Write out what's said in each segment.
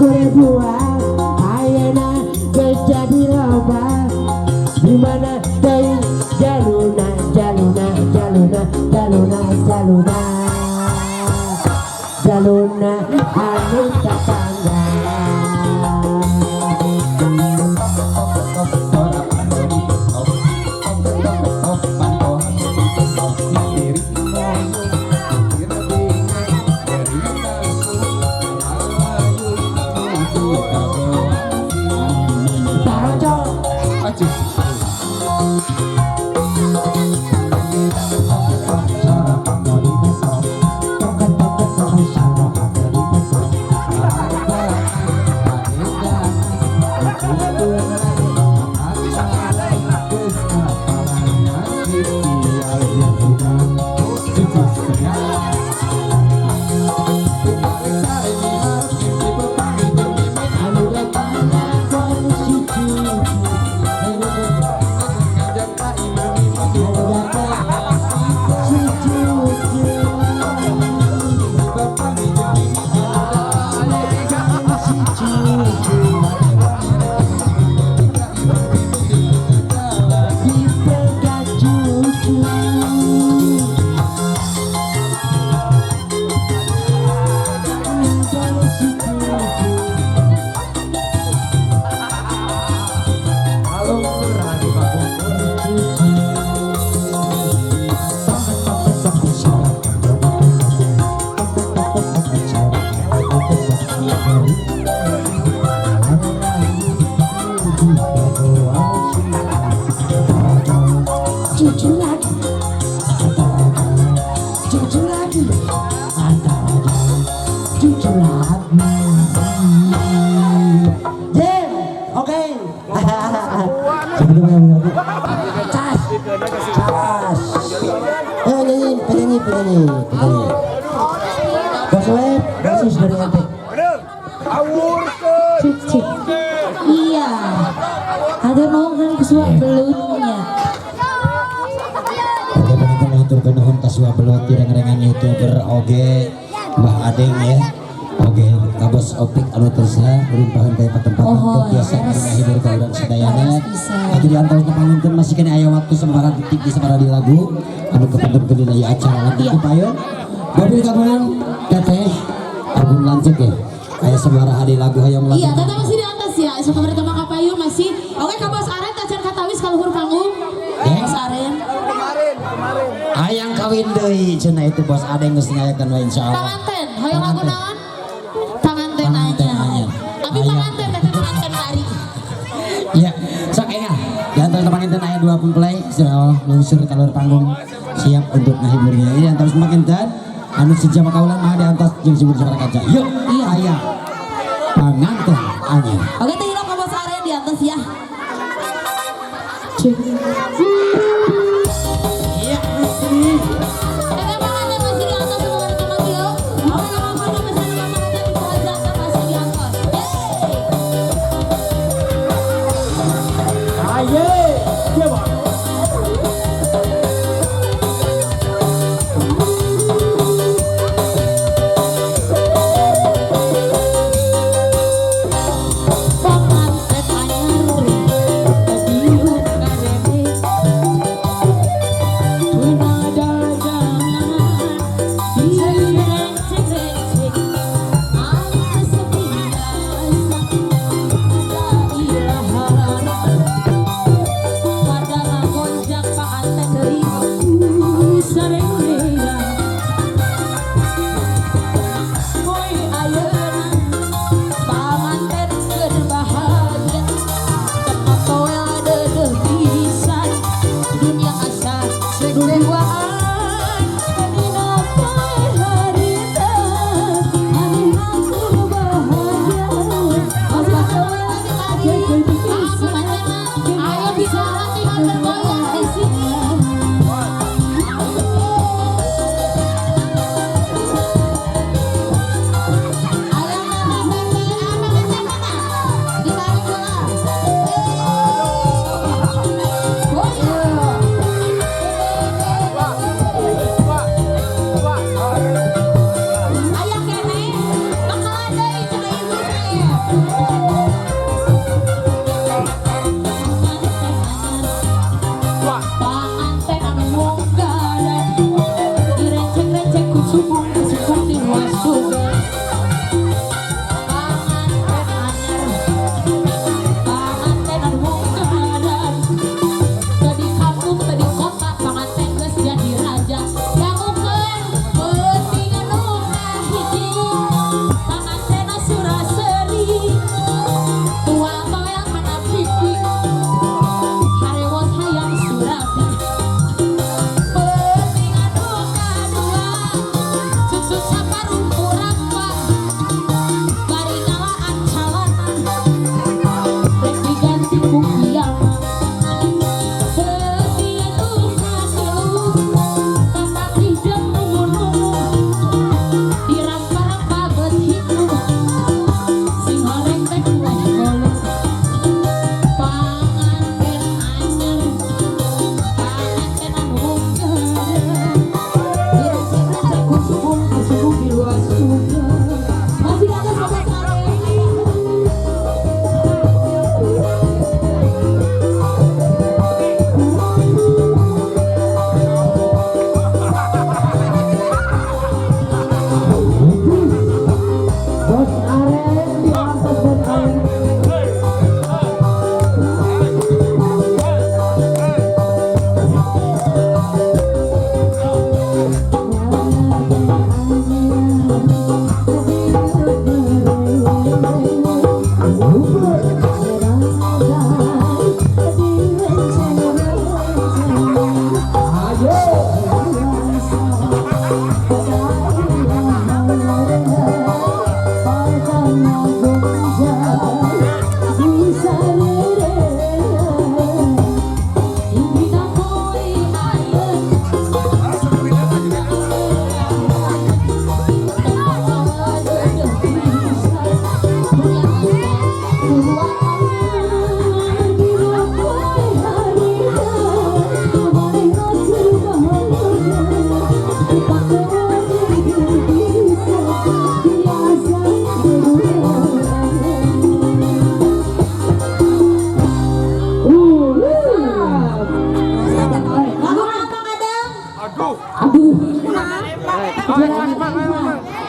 Ribuan ayeuna geus jadi loba. Di mana teuing jaluna, jaluna, jaluna, jaluna, jaluna, jaluna anu tetangga. Taroco. Cucu lagi, cucu lagi, cucu lagi. Jim, oke. Cas, cas. Ayo nyanyi, penyanyi, penyanyi, penyanyi. Bos Web, basis dari NT. Cik cik. Iya. Ada mau kan kesuak belutnya. Oke, penonton, haturkeun nuhun ka Sua Belut, rengan YouTuber oge, Mbah Adeng ya. Oge, ka Bos Opik anu tersa rumpahan ka tempat Oh, biasa ngahibur ka urang sadayana. Leres bisa. Atuh di antaranya panginten masih kena aya waktu sabaraha detik di sabaraha di lagu anu kepenting dina ieu acara lanjut Iya. ku payun. Mobil kagungan Teteh album lanjut ya. Aya sabaraha di lagu hayang lagu. Iya, Teteh masih di atas ya. Sok pertama kapayu masih. Oke, ka Bos Aren tacan katawis ka luhur panggung. Ya. Bos Aren. Hayang kawin deui cenah itu Bos Adeng geus ngayakeun we, insyaallah. Panganten, hoyong lagu naon? Panganten Panganten anyar. Anyar. Abi Hayang. panganten, Teteh panganten lari. Iya, sok enggak. Di antara panginten aya dua mempelai sudah lungsur keluar panggung siap untuk ngahiburnya. Ini antara panginten anu sejama kaulan mah di atas jeung sibuk sabaraha kaca. Yuk, Iya. aya panganten anyar. Oke, teh hilap ka Bos Aren di atas ya. Cek. Iya. Teteh panganten masih di atas semua teman yo. Oke, nama apa masih nama panganten ibu hajatan masih di atas. Yeay. Aye, coba. Panganten anyar, diuk karene.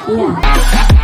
Iya.